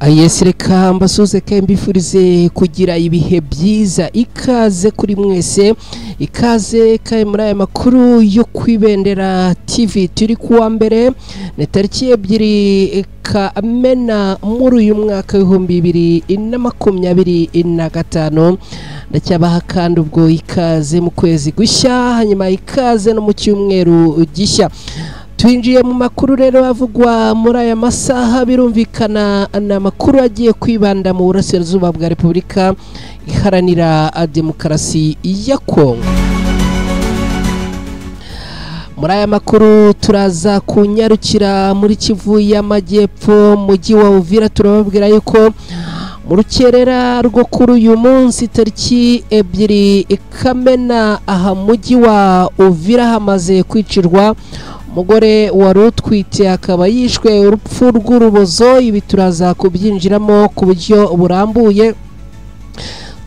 Yes, reka mbasuze kandi mbifurize kugira ibihe byiza. Ikaze kuri mwese, ikaze kandi muri aya makuru yo kwibendera TV. Turi kuwa mbere, ni tariki 2 Kamena muri uyu mwaka 2025. Ndacyabaha kandi ubwo ikaze mu kwezi gushya, hanyuma ikaze no mu cyumweru gishya. Twinjiye mu makuru rero avugwa muri aya masaha, birumvikana na makuru agiye kwibanda mu burasirazuba bwa Repubulika Iharanira Demokarasi ya Kongo. Muri aya makuru turaza kunyarukira muri Kivu y'Amajyepfo, mujyi wa Uvira. Turababwira yuko mu rukerera rwo kuri uyu munsi tariki 2 Kamena, aha mujyi wa Uvira hamaze kwicirwa umugore wari utwite, akaba yishwe urupfu rw'urubozo. Ibi turaza kubyinjiramo ku buryo burambuye.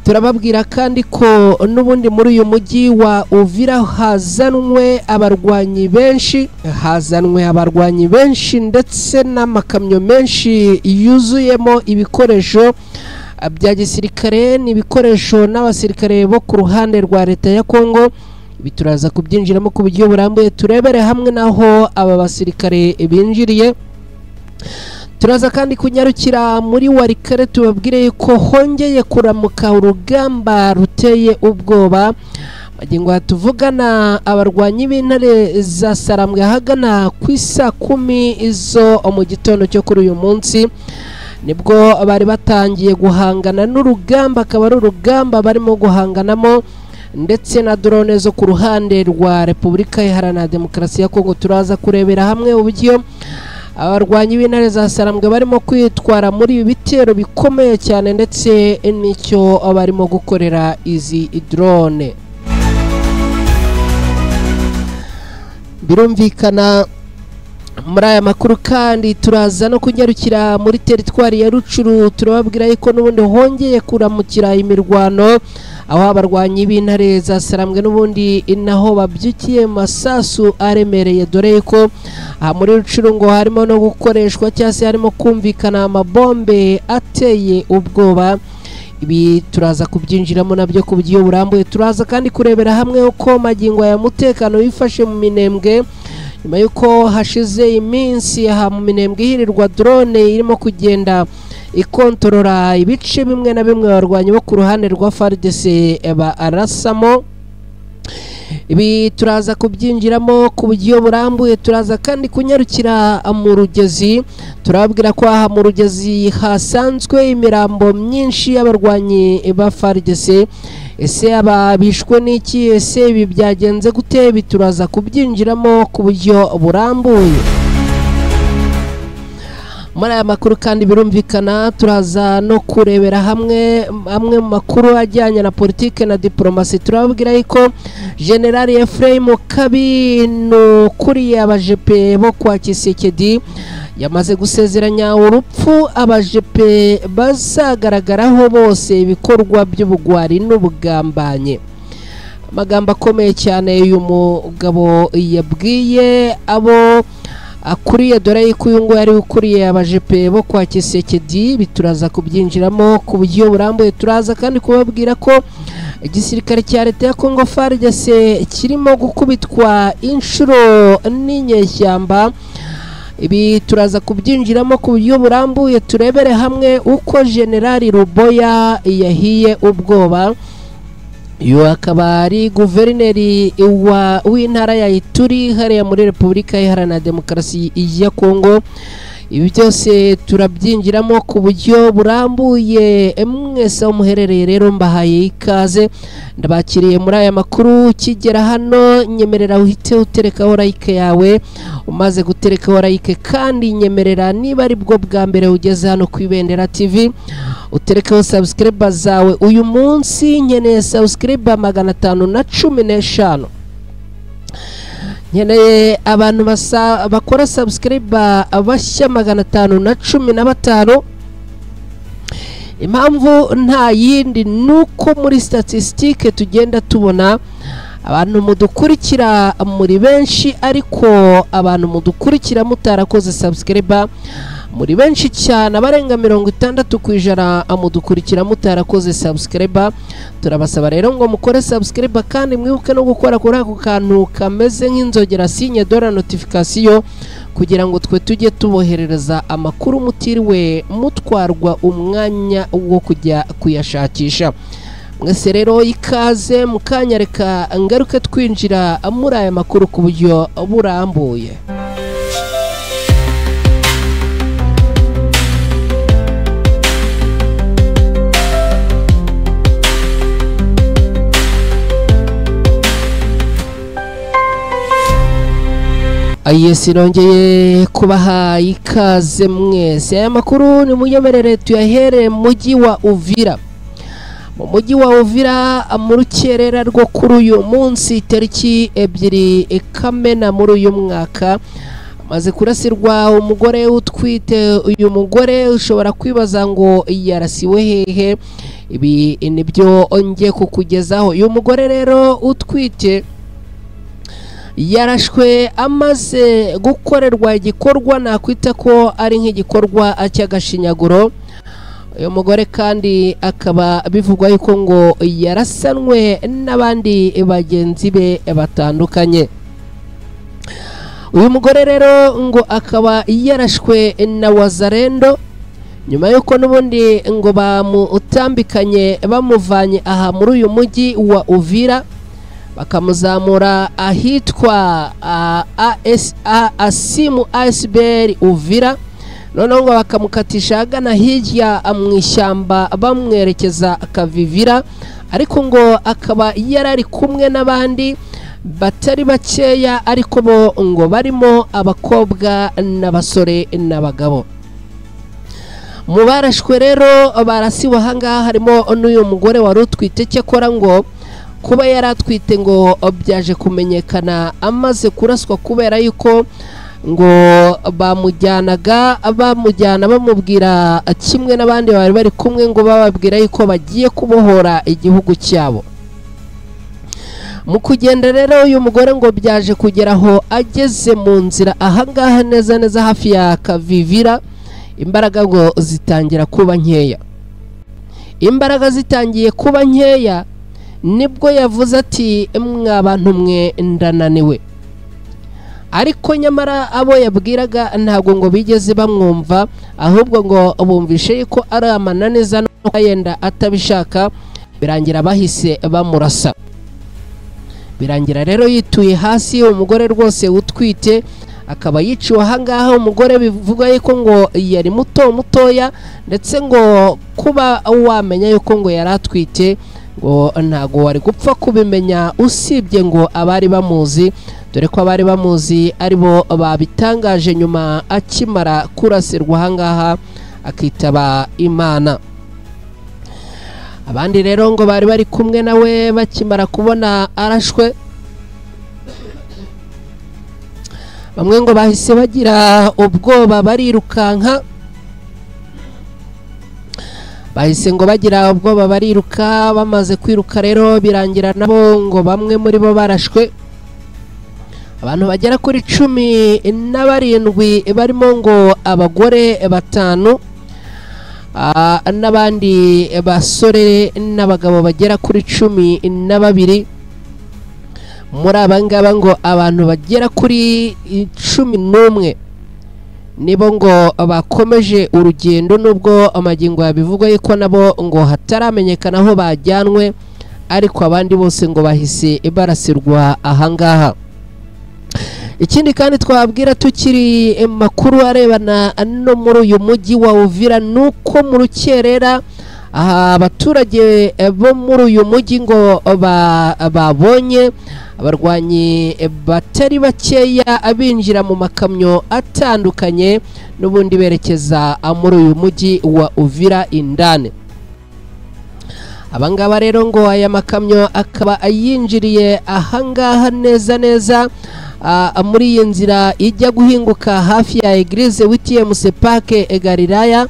Turababwira kandi ko n'ubundi muri uyu mujyi wa Uvira hazanwe abarwanyi benshi, ndetse n'amakamyo menshi yuzuyemo ibikoresho bya gisirikare n'ibikoresho n'abasirikare bo ku ruhande rwa leta ya Kongo. Ibi turaza kubyinjiramo ku buryo burambuye, turebere hamwe naho aba basirikare binjiriye. Turaza kandi kunyarukira muri Warikare, tubabwire ko hongeye kuramuka urugamba ruteye ubwoba. Magingo tuvugana abarwanyi b'intare za Sarambwe ahagana ku isa 10 izo mu gitondo cyo kuri uyu munsi nibwo bari batangiye guhangana n'urugamba, akaba ari urugamba barimo guhanganamo ndetse na drone zo ku ruhande rwa Repubulika Iharanira Demokarasi ya Kongo. Turaza kurebera hamwe uburyo abarwanyi b'intare za Sarambwe barimo kwitwara muri ibi bitero bikomeye cyane, ndetse n'icyo barimo gukorera izi drone. Birumvikana muri aya makuru kandi turaza no kunyarukira muri teritwari ya Rucuru. Turababwira yuko n'ubundi hongeye kuramukira imirwano, aho abarwanyi b'intare za Sarambwe n'ubundi naho babyukiye masasu aremereye, dore ko aha muri Rucuru ngo harimo no gukoreshwa cyangwa se harimo kumvikana amabombe ateye ubwoba. Ibi turaza kubyinjiramo nabyo ku buryo burambuye. Turaza kandi kurebera hamwe uko magingo ya mutekano wifashe mu Minembwe, nyuma yuko hashize iminsi aha mu Minembwe hirirwa drone irimo kugenda ikontorora ibice bimwe na bimwe abarwanyi bo ku ruhande rwa FARDC barasamo. Ibi turaza kubyinjiramo ku buryo burambuye. Turaza kandi kunyarukira mu Rugezi, turababwira ko aha mu Rugezi hasanzwe imirambo myinshi y'abarwanyi ba FARDC. Ese aba bishwe n'iki? Ese ibi byagenze gute? Ibi turaza kubyinjiramo ku buryo burambuye. Muri aya makuru kandi birumvikana turaza no kurebera hamwe amwe mu makuru ajyanye na politike na diplomasi. Turababwira yuko General Ephraim Kabino ukuriye abajepe bo kwa Tshisekedi yamaze gusezeranya urupfu abajepe bazagaragaraho bose ibikorwa by'ubugwari n'ubugambanye. Amagambo akomeye cyane uyu mugabo yabwiye abo akuriye, dore yuko uyu nguyu ari ukuriye abajepe bo kwa Tshisekedi. Bituraza kubyinjiramo ku buryo burambuye. Turaza kandi kubabwira ko igisirikare cya leta ya Kongo FARDC kirimo gukubitwa inshuro n'inyeshyamba. Ibi turaza kubyinjiramo ku buryo burambuye, turebere hamwe uko General Ruboya yahiye ubwoba. Uyu akaba ari guverineri w'intara ya Ituri hariya muri Repubulika Iharanira Demokarasi ya Kongo. Ibi byose turabyinjiramo ku buryo burambuye. Mwese aho muherereye rero mbahaye ikaze, ndabakiriye muri aya makuru. Ukigera hano nyemerera uhite uterekaho like yawe. Umaze guterekaho like kandi nyemerera, niba ari bwo bwa mbere ugeze hano ku Ibendera TV, uterekaho subscribe zawe. Uyu munsi nkeneye subscribe 515. Nkeneye abantu bakora subscribe bashya 515. Impamvu nta yindi nuko muri statistique tugenda tubona abantu mudukurikira muri benshi, ariko abantu mudukurikira mutarakoze subscribe Muri benshi cyane, abarenga 60% amudukurikira mutarakoze subscribe. Turabasaba rero ngo mukore subscribe kandi mwibuke no gukora kuri ako kantu kameze nk'inzogera, signe de la notification, kugira ngo twe tujye tuboherereza amakuru mutiriwe mutwarwa umwanya wo kujya kuyashakisha. Mwese rero ikaze, mukanyareka ngaruke twinjira muri aya makuru ku buryo burambuye. Ayesi, nongeye kubaha ikaze mwese. Aya makuru ni munyemerere tuyahere mu mujyi wa Uvira. Mu mujyi wa Uvira, mu rukerera rwo kuri uyu munsi tariki 2 Kamena muri uyu mwaka, amaze kurasirwa umugore utwite. Uyu mugore ushobora kwibaza ngo yarasiwe hehe? Ibi nibyo ngiye kukugezaho. Uyu mugore rero utwite yarashwe amaze gukorerwa igikorwa nakwita ko ari nk'igikorwa cy'agashinyaguro. Uyu mugore kandi akaba bivugwa yuko ngo yarasanwe n'abandi bagenzi be batandukanye. Uyu mugore rero ngo akaba yarashwe na Wazalendo nyuma yuko n'ubundi ngo bamutambikanye bamuvanye aha muri uyu mujyi wa Uvira, bakamuzamura ahitwa Asimu ASBR Uvira, noneho ngo bakamukatisha agana hirya mu ishyamba bamwerekeza Kavivira, ariko ngo akaba yarari kumwe n'abandi batari bakeya, ariko bo ngo barimo abakobwa n'abasore n'abagabo. Mu barashwe rero barasiwe ahangaha harimo n'uyu mugore wari utwite. Cyakora ngo kuba yaratwite ngo byaje kumenyekana amaze kuraswa, kubera yuko ngo bamujyanaga bamujyana bamubwira kimwe n'abandi bari bari kumwe, ngo bababwira yuko bagiye kubohora igihugu cyabo. Mu kugenda rero uyu mugore ngo byaje kugeraho ageze mu nzira ahangaha neza neza hafi ya Kavivira, imbaraga ngo zitangira kuba nkeya. Imbaraga zitangiye kuba nkeya nibwo yavuze ati mwa bantu mwe ndananiwe. Ariko nyamara abo yabwiraga ntabwo ngo bigeze bamwumva, ahubwo ngo bumvishe yuko ari amananiza no yenda atabishaka, birangira bahise bamurasa. Birangira rero yituye hasi. Umugore rwose utwite akaba yiciwe ahangaha. Umugore bivuga yuko ngo yari muto mutoya, ndetse ngo kuba wamenya yuko ngo yari atwite ngo ntago wari gupfa kubimenya usibye ngo abari bamuzi, dore ko abari bamuzi aribo babitangaje nyuma akimara kurasirwa ahangaha akitaba Imana. Abandi rero ngo bari bari kumwe nawe bakimara kubona arashwe, bamwe ngo bahise bagira ubwoba barirukanka, bahise ngo bagira ubwoba bariruka. Bamaze kwiruka rero birangira nabo ngo bamwe muri bo barashwe. Abantu bagera kuri 17 barimo ngo abagore 5 n'abandi basore n'abagabo bagera kuri 12. Muri abangaba ngo abantu bagera kuri 11 nibo ngo bakomeje urugendo, nubwo amagingo yabivugwa yuko nabo ngo hataramenyekana aho bajyanwe, ariko abandi bose ngo bahise barasirwa ahangaha. Ikindi kandi twabwira tukiri makuru arebana no muri uyu mujyi wa Uvira, nuko mu rukerera abaturage bo muri uyu mujyi ngo babonye abarwanyi batari bakeya abinjira mu makamyo atandukanye n'ubundi berekeza muri uyu mujyi wa Uvira indani. Abangaba rero ngo aya makamyo akaba ayinjiriye ahangaha neza neza muri iyi nzira ijya guhinguka hafi ya Eglise WTMC Park Galilaya,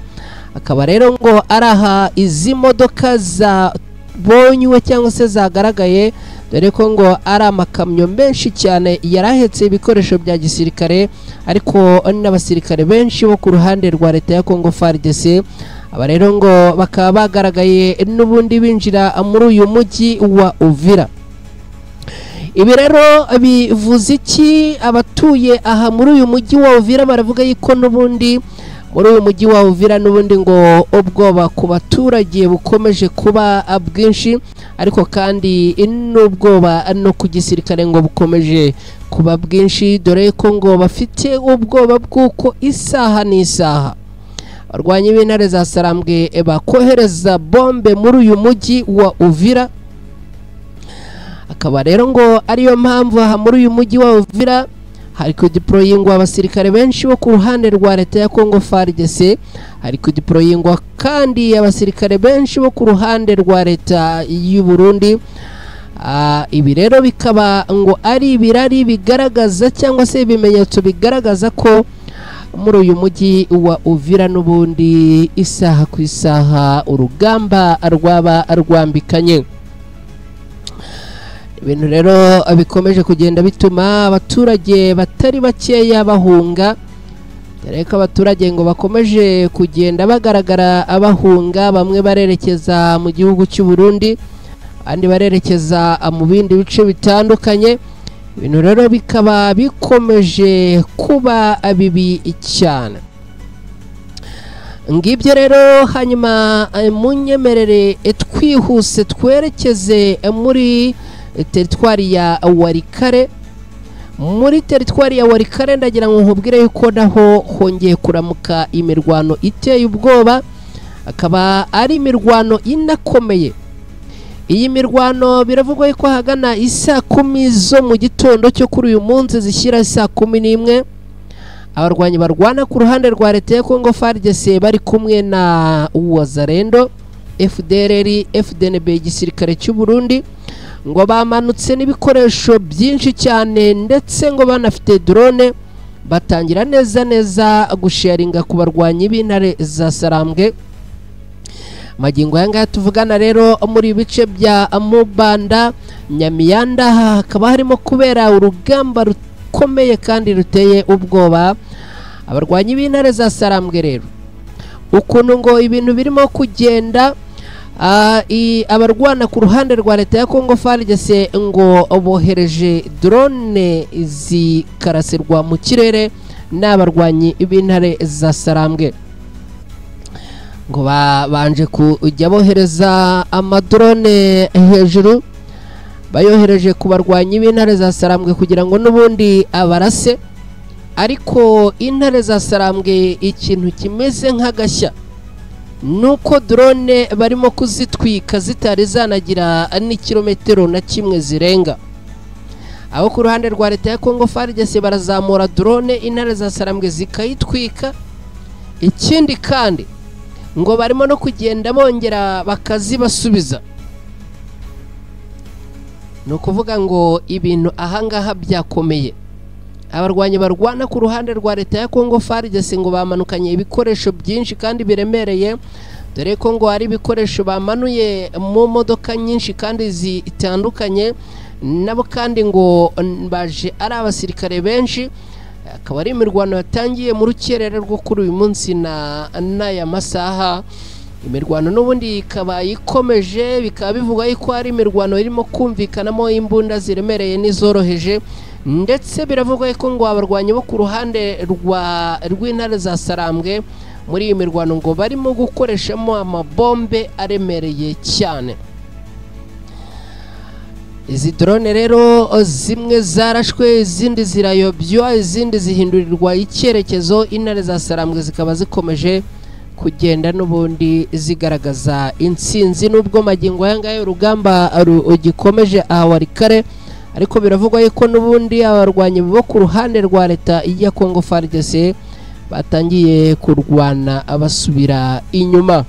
akaba rero ngo araha izi modoka zabonywe cyangwa se zagaragaye, Dore ko ngo ari amakamyo menshi cyane yarahetse ibikoresho bya gisirikare, ariko n'abasirikare benshi bo ku ruhande rwa leta ya Congo FARDC. Aba rero ngo bakaba bagaragaye n'ubundi binjira muri uyu mujyi wa Uvira. Ibi rero bivuze iki? Abatuye aha muri uyu mujyi wa Uvira baravuga yuko n'ubundi muri uyu mujyi wa Uvira n'ubundi ngo ubwoba ku baturage bukomeje kuba bwinshi, ariko kandi n'ubwoba no ku gisirikare ngo bukomeje kuba bwinshi, dore ko ngo bafite ubwoba bw'uko isaha n'isaha abarwanyi b'intare za Sarambwe bakohereza bombe muri uyu mujyi wa Uvira. Akaba rero ngo ariyo mpamvu aha muri uyu mujyi wa Uvira hari kudeployingwa abasirikare benshi bo ku ruhande rwa leta ya Congo FARDC, hari kudeployingwa kandi abasirikare benshi bo ku ruhande rwa leta y'u Burundi. Ibi rero bikaba ngo ari ibirari bigaragaza cyangwa se ibimenyetso bigaragaza ko muri uyu mujyi wa Uvira n'ubundi isaha ku isaha urugamba rwaba rwambikanye. Ibintu rero bikomeje kugenda bituma abaturage batari bakeya bahunga, dore ko abaturage ngo bakomeje kugenda bagaragara abahunga, bamwe barerekeza mu gihugu cy'u Burundi, abandi barerekeza mu bindi bice bitandukanye. Ibintu rero bikaba bikomeje kuba bibi cyane. Ngibyo rero, hanyuma munyemerere twihuse twerekeze muri teritwari ya Walikale. Muri teritwari ya Walikale ndagira ngo nkubwire yuko naho hongeye kuramuka imirwano iteye ubwoba, akaba ari imirwano inakomeye. Iyi mirwano biravugwa yuko hagana isaa 10 zo mu gitondo cyo kuri uyu munsi zishyira saa 11, abarwanyi barwana ku ruhande rwa leta ya Congo FARDC bari kumwe na Wazalendo, FDLR, FDNB, igisirikare cy'u Burundi, ngo bamanutse n'ibikoresho byinshi cyane, ndetse ngo banafite drone, batangira neza neza gusharinga ku barwanyi b'intare za Sarambwe. Magingo aya ngaya tuvugana rero muri bice bya Mubanda, Nyamiyanda hakaba harimo kubera urugamba rukomeye kandi ruteye ubwoba. Abarwanyi b'intare za Sarambwe rero ukuntu ngo ibintu birimo kugenda, abarwana ku ruhande rwa leta ya Congo FARDC ngo bohereje drone zikarasirwa mu kirere n'abarwanyi b'intare za Sarambwe. Ngo babanje kujya bohereza amadrone hejuru, bayohereje ku barwanyi b'intare za Sarambwe kugira ngo n'ubundi abarase, ariko intare za Sarambwe ikintu kimeze nk'agashya nuko drone barimo kuzitwika zitari zanagira n'ikirometero na kimwe zirenga. Abo ku ruhande rwa leta ya Congo FARDC barazamura drone, intare za Sarambwe zikayitwika. Ikindi kandi ngo barimo no kugenda bongera bakazibasubiza. Ni ukuvuga ngo ibintu ahangaha byakomeye. Abarwanyi barwana ku ruhande rwa leta ya Congo FARDC ngo bamanukanye ibikoresho byinshi kandi biremereye, dore ko ngo ari ibikoresho bamanuye mu modoka nyinshi kandi zitandukanye, nabo kandi ngo baje ari abasirikare benshi. Akaba ari imirwano yatangiye mu rukerera rwo kuri uyu munsi na n'aya masaha. Imirwano n'ubundi ikaba ikomeje, bikaba bivugwa yuko ari imirwano irimo kumvikanamo imbunda ziremereye n'izoroheje, ndetse biravugwa yuko ngo abarwanyi bo ku ruhande rw'intare za Sarambwe muri iyi mirwano ngo barimo gukoreshamo amabombe aremereye cyane. Izi drone rero zimwe zarashwe, izindi zirayobywa, izindi zihindurirwa icyerekezo. Intare za Sarambwe zikaba zikomeje kugenda n'ubundi zigaragaza intsinzi, nubwo magingo aya ngaya urugamba rugikomeje aha Walikale, ariko biravugwa yuko n'ubundi abarwanyi bo ku ruhande rwa leta ya Congo FARDC batangiye kurwana abasubira inyuma.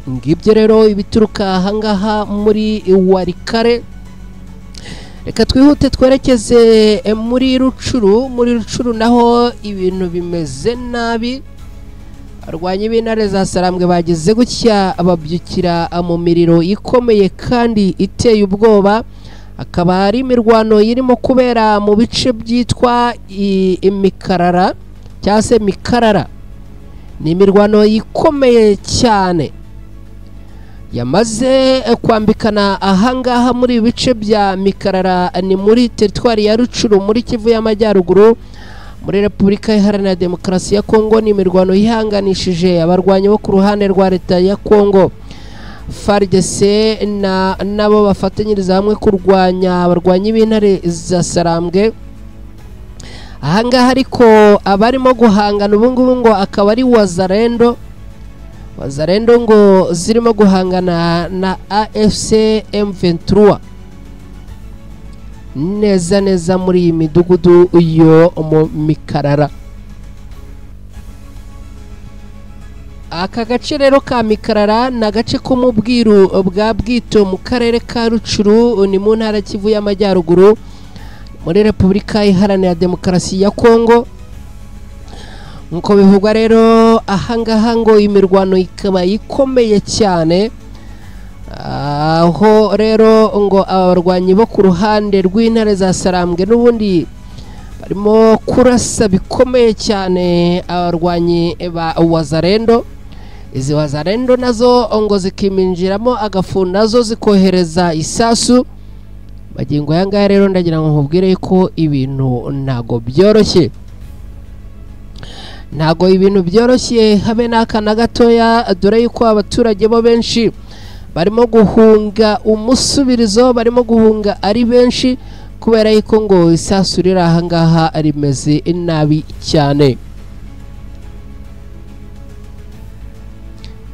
Ngibyo rero ibituruka ahangaha muri Walikale. Reka twihute twerekeze muri Rucuru. Muri Rucuru naho ibintu bimeze nabi. Abarwanyi b'intare za Sarambwe bageze gutya babyukira mu miriro ikomeye kandi iteye ubwoba. Akaba ari imirwano irimo kubera mu bice byitwa Imikarara cyangwa se Mikarara. Ni imirwano ikomeye cyane yamaze kwambikana ahangaha muri ibice bya Mikarara, ni muri teritwari ya Rucuru muri Kivu y'Amajyaruguru muri Repubulika Iharanira Demokarasi ya Kongo. Ni imirwano yihanganishije abarwanyi bo ku ruhande rwa leta ya Kongo FARDC na nabo bafatanyiriza hamwe kurwanya abarwanyi b'intare za Sarambwe. Ahangaha ariko abarimo guhangana ubu ngubu ngo akaba ari Wazalendo. Wazalendo ngo zirimo guhangana na AFC M23 neza neza muri iyi midugudu yo mu Mikarara. Aka gace rero ka Mikarara ni agace ko mu bwiru bwa Bwito mu karere ka Rucuru, ni mu ntara Kivu y'Amajyaruguru muri Repubulika Iharanira Demokarasi ya Kongo. Nkuko bivugwa rero ahangaha ngo imirwano ikaba ikomeye cyane, aho rero ngo abarwanyi bo ku ruhande rw'intare za Sarambwe n'ubundi barimo kurasa bikomeye cyane abarwanyi ba Wazalendo. Izi Wazalendo nazo ngo zikiminjiramo agafu, nazo zikohereza isasu. Magingo aya ngaya rero ndagira ngo nkubwire ko ibintu ntago byoroshye, ntago ibintu byoroshye habe n'aka na gatoya, dore yuko abaturage bo benshi barimo guhunga umusubirizo, barimo guhunga ari benshi kubera yuko ngo isasu riri ahangaha rimeze nabi cyane.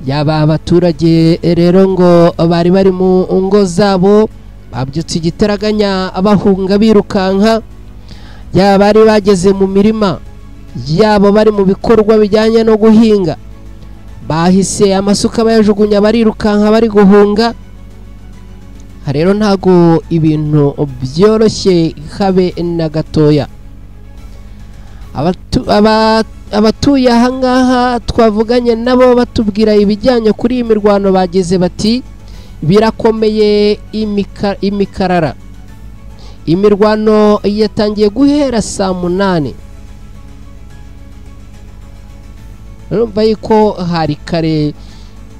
Yaba abaturage rero ngo bari bari mu ngo zabo babyutse igitaraganya bahunga birukanka, yaba bari bageze mu mirima yabo bari mu bikorwa bijyanye no guhinga, bahise amasuka bayajugunya barirukanka bari guhunga. Rero ntago ibintu byoroshye habe na gatoya. Abatuye ahangaha twavuganye nabo batubwira ibijyanye kuri iyi mirwano, bageze bati birakomeye Imikarara. Imirwano yatangiye guhera saa 8. Urumva yuko hari kare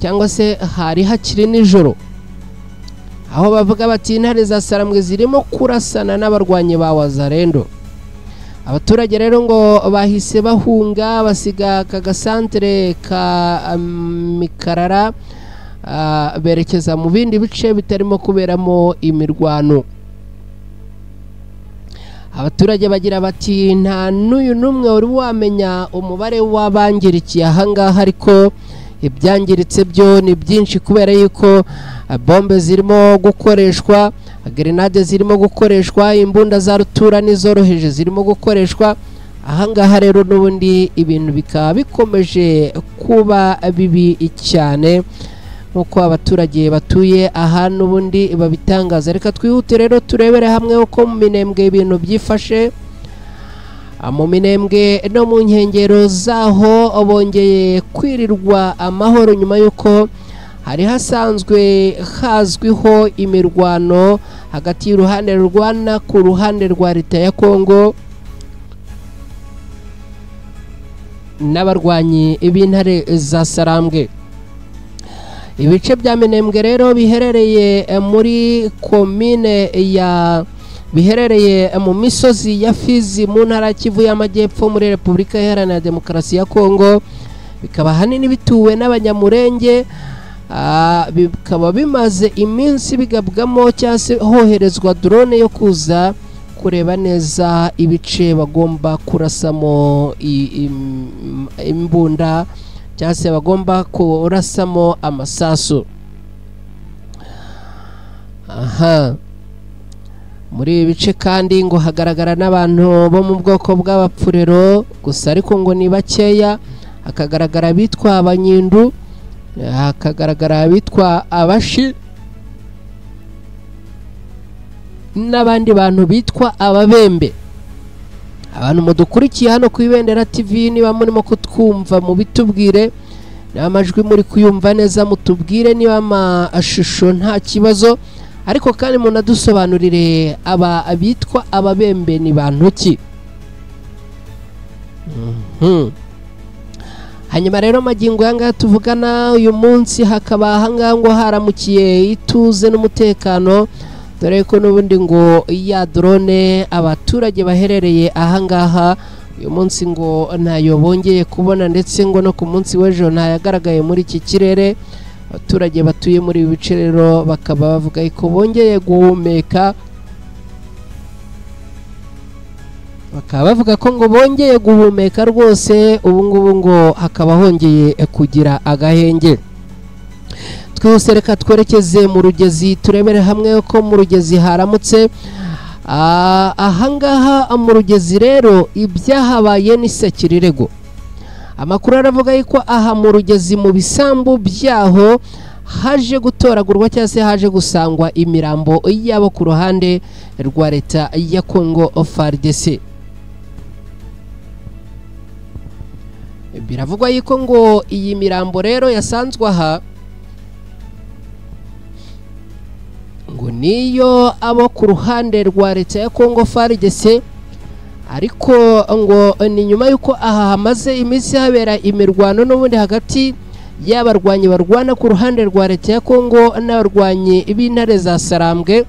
cyangwa se hari hakiri nijoro, aho bavuga bati intare za Sarambwe zirimo kurasana n'abarwanyi ba Wazalendo. Abaturage rero ngo bahise bahunga basiga aka gasantere ka Mikarara, berekeza mu bindi bice bitarimo kuberamo imirwano. Abaturage bagira bati nta n'uyu n'umwe wari wamenya umubare w'abangirikiye ahangaha, ariko ibyangiritse byo ni byinshi kubera yuko bombe zirimo gukoreshwa, grenade zirimo gukoreshwa, imbunda za rutura n'izoroheje zirimo gukoreshwa. Ahangaha rero n'ubundi ibintu bikaba bikomeje kuba bibi cyane nkuko abaturage batuye aha n'ubundi babitangaza. Reka twihute rero turebere hamwe uko mu Minembwe ibintu byifashe. Mu Minembwe no mu nkengero zaho bongeye kwirirwa amahoro nyuma y'uko hari hasanzwe hazwiho imirwano hagati y'uruhande rurwana ku ruhande rwa leta ya Kongo n'abarwanyi b'intare za Sarambwe. Ibice bya Minembwe rero biherereye muri komine ya biherereye mu misozi ya Fizi mu ntara Kivu y'Amajyepfo muri Repubulika Iharanira Demokarasi ya Kongo, bikaba hanini bituwe n'Abanyamurenge, bikaba bimaze iminsi bigabwamo cyangwa se hoherezwa drone yo kuza kureba neza ibice bagomba kurasamo imbunda cyangwa se bagomba kurasamo amasasu. Aha muri ibi bice kandi ngo hagaragara n'abantu bo mu bwoko bw'abapfurero gusa, ariko ngo ni bakeya. Hakagaragara abitwa Abanyindu, hakagaragara abitwa Abashi n'abandi bantu bitwa Ababembe. Abantu mudukurikiye hano ku Ibendera TV, niba murimo kutwumva mu bitubwire. Niba amajwi muri kuyumva neza mutubwire, niba amashusho nta kibazo, ariko kandi munadusobanurire aba abitwa ababembe ni bantu ki. Hanyuma rero magingo yanga tuvugana uyu munsi hakaba ahangaha ngo haramukiye ituze n'umutekano, dore ko n'ubundi ngo ya drone abaturage baherereye ahangaha uyu munsi ngo ntayo bongeye kubona, ndetse ngo no ku munsi w'ejo ntayagaragaye muri iki kirere. Abaturage batuye muri ibi bice rero bakaba bavuga ko bongeye guhumeka, bakaba bavuga ko ngo bongeye guhumeka rwose ubu ngubu ngo hakaba hongeye kugira agahenge. Twihuse reka twerekeze mu Rugezi turebere hamwe ko mu Rugezi haramutse. Ahangaha mu Rugezi rero ibyahabaye ni sekirirego. Amakuru aravuga yuko aha mu Rugezi mu bisambu byaho haje gutoragurwa cyangwa se haje gusangwa imirambo yabo ku ruhande rwa leta ya Congo FARDC. Biravugwa yuko ngo iyi mirambo rero yasanzwe aha ngo niyo abo ku ruhande rwa leta ya Congo FARDC, ariko ngo ni nyuma yuko aha hamaze iminsi habera imirwano n'ubundi hagati y'abarwanyi barwana ku ruhande rwa leta ya Congo n'abarwanyi b'intare za Sarambwe.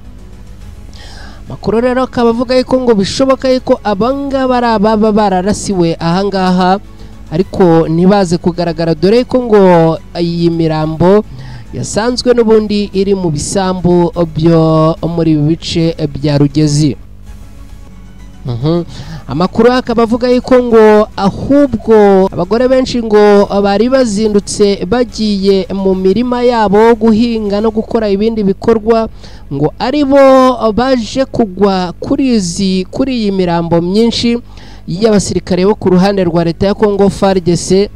Makuru rero akaba avuga yuko ngo bishoboka yuko abangaba ari ababa bararasiwe ahangaha, ariko ntibaze kugaragara, dore ko ngo iyi mirambo yasanzwe n'ubundi iri mu bisambu byo muri bice bya Rugezi. Amakuru akaba avuga yuko ngo ahubwo abagore benshi ngo bari bazindutse bagiye mu mirima yabo guhinga no gukora ibindi bikorwa, ngo aribo baje kugwa kuri iyi mirambo myinshi y'abasirikare bo ku ruhande rwa leta ya Congo FARDC,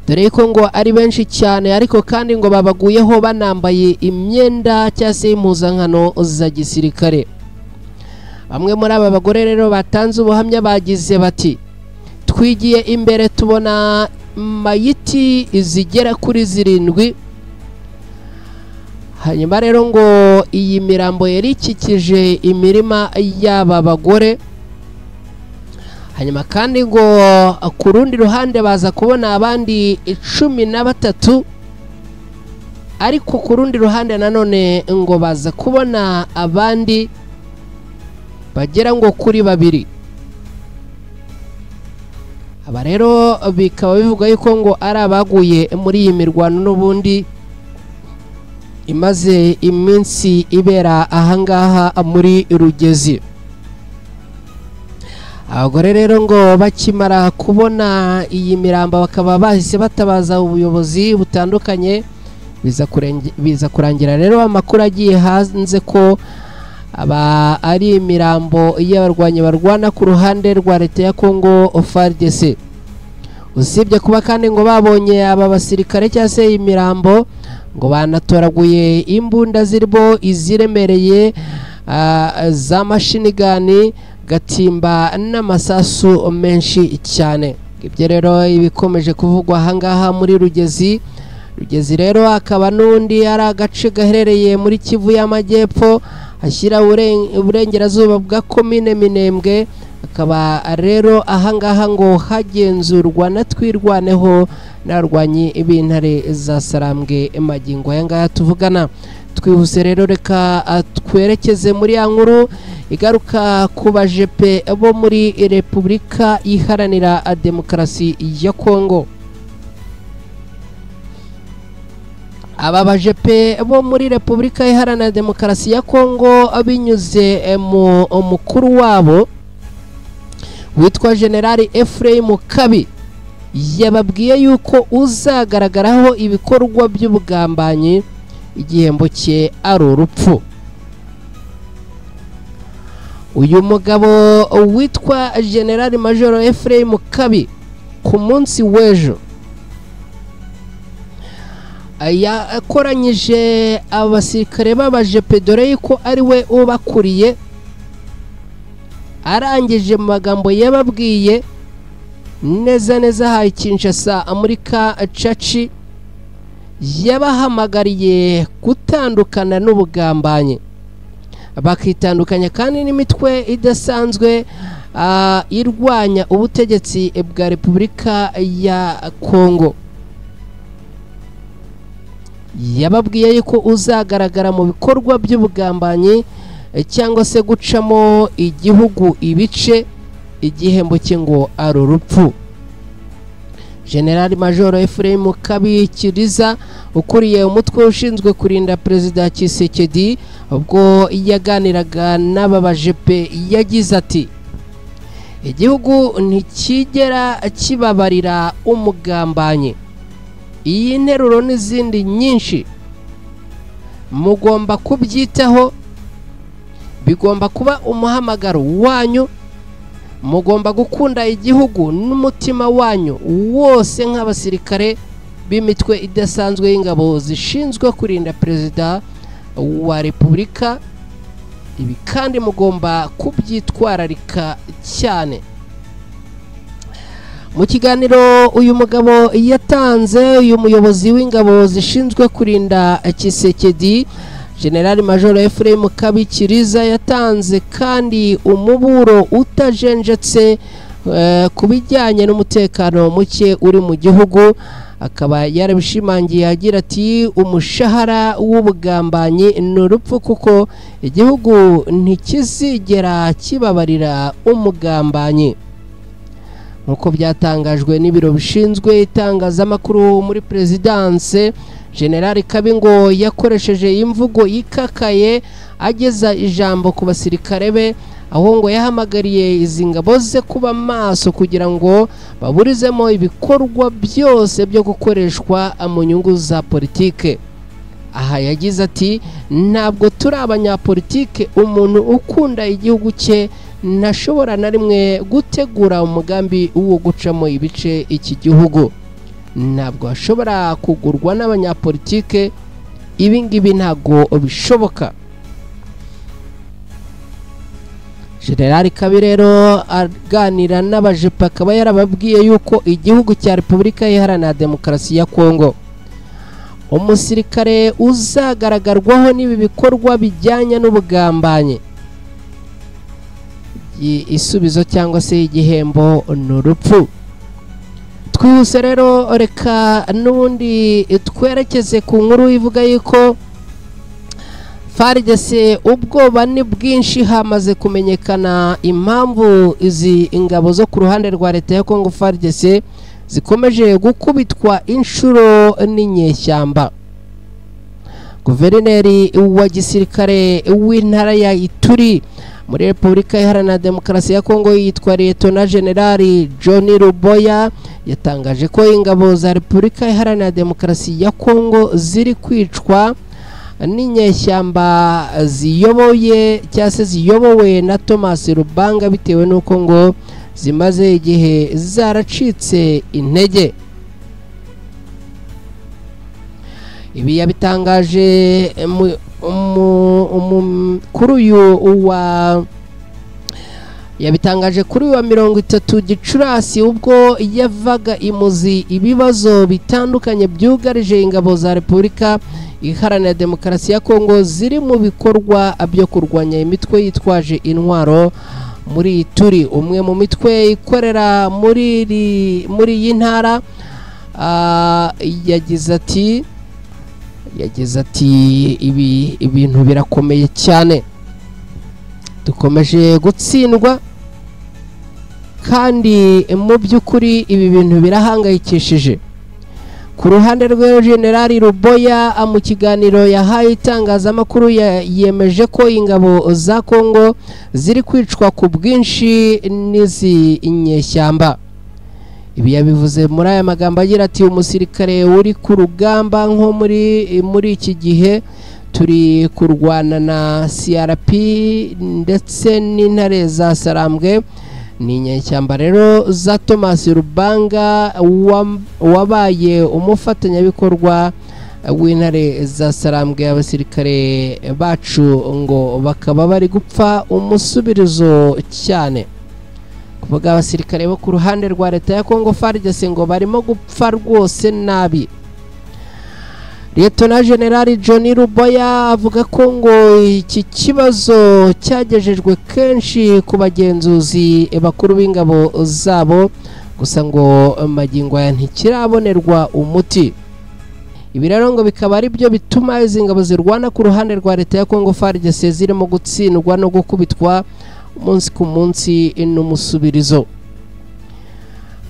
dore ko ngo ari benshi cyane, ariko kandi ngo babaguyeho banambaye imyenda cyangwa se impuzankano za gisirikare. Bamwe muri aba bagore rero batanze ubuhamya bagize bati: twigiye imbere tubona mayiti zigera kuri 7. Hanyuma rero ngo iyi mirambo yari ikikije imirima y'aba bagore. Hanyuma kandi ngo ku rundi ruhande baza kubona abandi 13, ariko ku rundi ruhande nanone ngo baza kubona abandi bagera ngo kuri 2. Aba rero bikaba bivuga yuko ngo ari abaguye muri iyi mirwano n'ubundi imaze iminsi ibera ahangaha muri Rugezi. Abagore rero ngo bakimara kubona iyi mirambo bakaba bahise batabaza ubuyobozi butandukanye, biza kurangira rero amakuru agiye hanze ko aba ari imirambo y'abarwanyi barwana ku ruhande rwa leta ya Congo FARDC. Usibye kuba kandi ngo babonye aba basirikare cyangwa se imirambo, ngo banatoraguye imbunda zirimo iziremereye za mashinigani, gatimba n'amasasu menshi cyane. Ibyo rero ibikomeje kuvugwa ahangaha muri Rugezi. Rugezi rero akaba n'undi ari agace gaherereye muri Kivu y'Amajyepfo, ashyira uburengerazuba bwa komine Minembwe. Akaba rero ahangaha ngo hagenzurwa na Twirwaneho n'abarwanyi b'intare za Sarambwe magingo aya ngaya tuvugana. Twihuse rero reka twerekeze muri ya nkuru igaruka ku bajepe bo muri Repubulika Iharanira Demokarasi ya Kongo. Aba bajepe bo muri Repubulika Iharanira Demokarasi ya Kongo binyuze mu mukuru wabo witwa General Ephraim Kabi, yababwiye yuko uzagaragaraho ibikorwa by'ubugambanyi igihembo cye ari urupfu. Uyu mugabo witwa General Major Ephraim Kabi ku munsi w'ejo yakoranyije abasirikare b'abajepe, dore yuko ari we ubakuriye. Arangije mu magambo yababwiye neza neza ha Kinshasa muri Kacaci, yabahamagariye gutandukana n'ubugambanyi, bakitandukanya kandi n'imitwe idasanzwe irwanya ubutegetsi bwa Repubulika ya Kongo. Yababwiye yuko uzagaragara mu bikorwa by'ubugambanyi cyangwa se gucamo igihugu ibice, igihembo cye ngo ari urupfu. General Major Ephraim Kabikiriza ukuriye umutwe ushinzwe kurinda Perezida Tshisekedi, ubwo yaganiraga n'aba bajepe yagize ati: igihugu ntikigera kibabarira umugambanyi. Iyi nteruro n'izindi nyinshi mugomba kubyitaho, bigomba kuba umuhamagaro wanyu. Mugomba gukunda igihugu n'umutima wanyu wose nk'abasirikare b'imitwe idasanzwe y'ingabo zishinzwe kurinda Perezida wa Repubulika. Ibi kandi mugomba kubyitwararika cyane. Mu kiganiro uyu mugabo yatanze, uyu muyobozi w'ingabo zishinzwe kurinda Tshisekedi, General Major Ephraim Kabikiriza, yatanze kandi umuburo utajenjetse ku bijyanye n'umutekano muke uri mu gihugu. Akaba yarabishimangiye agira ati: umushahara w'ubugambanyi ni urupfu, kuko igihugu ntikizigera kibabarira umugambanyi. Nk'uko byatangajwe n'ibiro bishinzwe itangazamakuru muri Perezidanse, General Kabingo yakoresheje imvugo ikakaye ageza ijambo ku basirikare be, aho ngo yahamagariye izi ngabo ze kuba maso kugira ngo baburizemo ibikorwa byose byo gukoreshwa mu nyungu za politike. Aha yagize ati: ntabwo turi abanyapolitike, umuntu ukunda igihugu cye ntashobora na rimwe gutegura umugambi wo gucamo ibice iki gihugu. Ntabwo ashobora kugurwa n'abanyapolitike, ibi ngibi ntabwo bishoboka. General Kabirero aganira n'abajepe akaba yarababwiye yuko igihugu cya Repubulika Iharanira Demokarasi ya Kongo umusirikare uzagaragarwaho n'ibi bikorwa bijyanye n'ubugambanyi, isubizo cyangwa se igihembo ni urupfu. Twihuse rero, reka n'ubundi twerekeze ku nkuru ivuga yuko FARDC ubwoba ni bwinshi, hamaze kumenyekana impamvu izi ingabo zo ku ruhande rwa leta ya Kongo FARDC zikomeje gukubitwa inshuro n'inyeshyamba. Guverineri wa gisirikare w'intara ya Ituri muri Repubulika Iharanira Demokarasi ya Kongo yitwa Liyetona General John Ruboya yatangaje ko ingabo za Repubulika Iharanira Demokarasi ya Kongo ziri kwicwa n'inyeshyamba ziyoboye cyangwa se ziyobowe na Thomas Rubanga, bitewe n'uko ngo zimaze igihe zaracitse intege. Ibi yabitangaje kuri uyu wa yabitangaje kuri wa 30 Gicurasi, ubwo yavaga imuzi ibibazo bitandukanye byugarije ingabo za Repubulika Iharanira Demokarasi ya Kongo ziri mu bikorwa byo kurwanya imitwe yitwaje intwaro muri Ituri. Umwe mu mitwe ikorera muri iyi ntara yagize ati ibi ibintu birakomeye cyane, dukomeje gutsindwa kandi mu by'ukuri ibi bintu birahangayikishije. Ku ruhande rwe General Ruboya mu kiganiro yahaye itangazamakuru yemeje ko ingabo za Kongo ziri kwicwa ku bwinshi n'izi inyeshyamba. Ibi yabivuze muri aya magambo agira ati: umusirikare uri ku rugamba nko muri iki gihe turi kurwana na CRP ndetse n'intare za Sarambwe, ni inyeshyamba rero za Thomas Rubanga wabaye umufatanyabikorwa w'intare za Sarambwe. Abasirikare bacu ngo bakaba bari gupfa umusubirizo cyane. Kuvuga abasirikare bo ku ruhande rwa leta ya Congo FARDC ngo barimo gupfa rwose nabi. Liyetona General John Ruboya avuga ko ngo iki kibazo cyagejejwe kenshi ku bagenzuzi bakuru b'ingabo zabo, gusa ngo magingo aya ntikirabonerwa umuti. Ibi rero ngo bikaba ari byo bituma izi ngabo zirwana ku ruhande rwa leta ya Congo FARDC zirimo gutsindwa no gukubitwa umunsi ku munsi n'umusubirizo.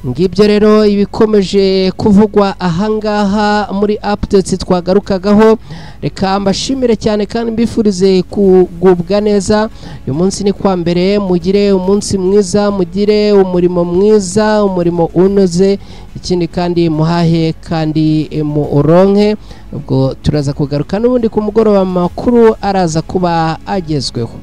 Ngibyo rero ibikomeje kuvugwa ahangaha muri updates twagarukagaho. Reka mbashimire cyane kandi mbifurize kugubwa neza. Uyu munsi ni kwa mbere, mugire umunsi mwiza, mugire umurimo mwiza, umurimo unoze, ikindi kandi muhahe kandi muronke. Ubwo turaza kugaruka n'ubundi ku mugoroba, amakuru araza kuba agezweho.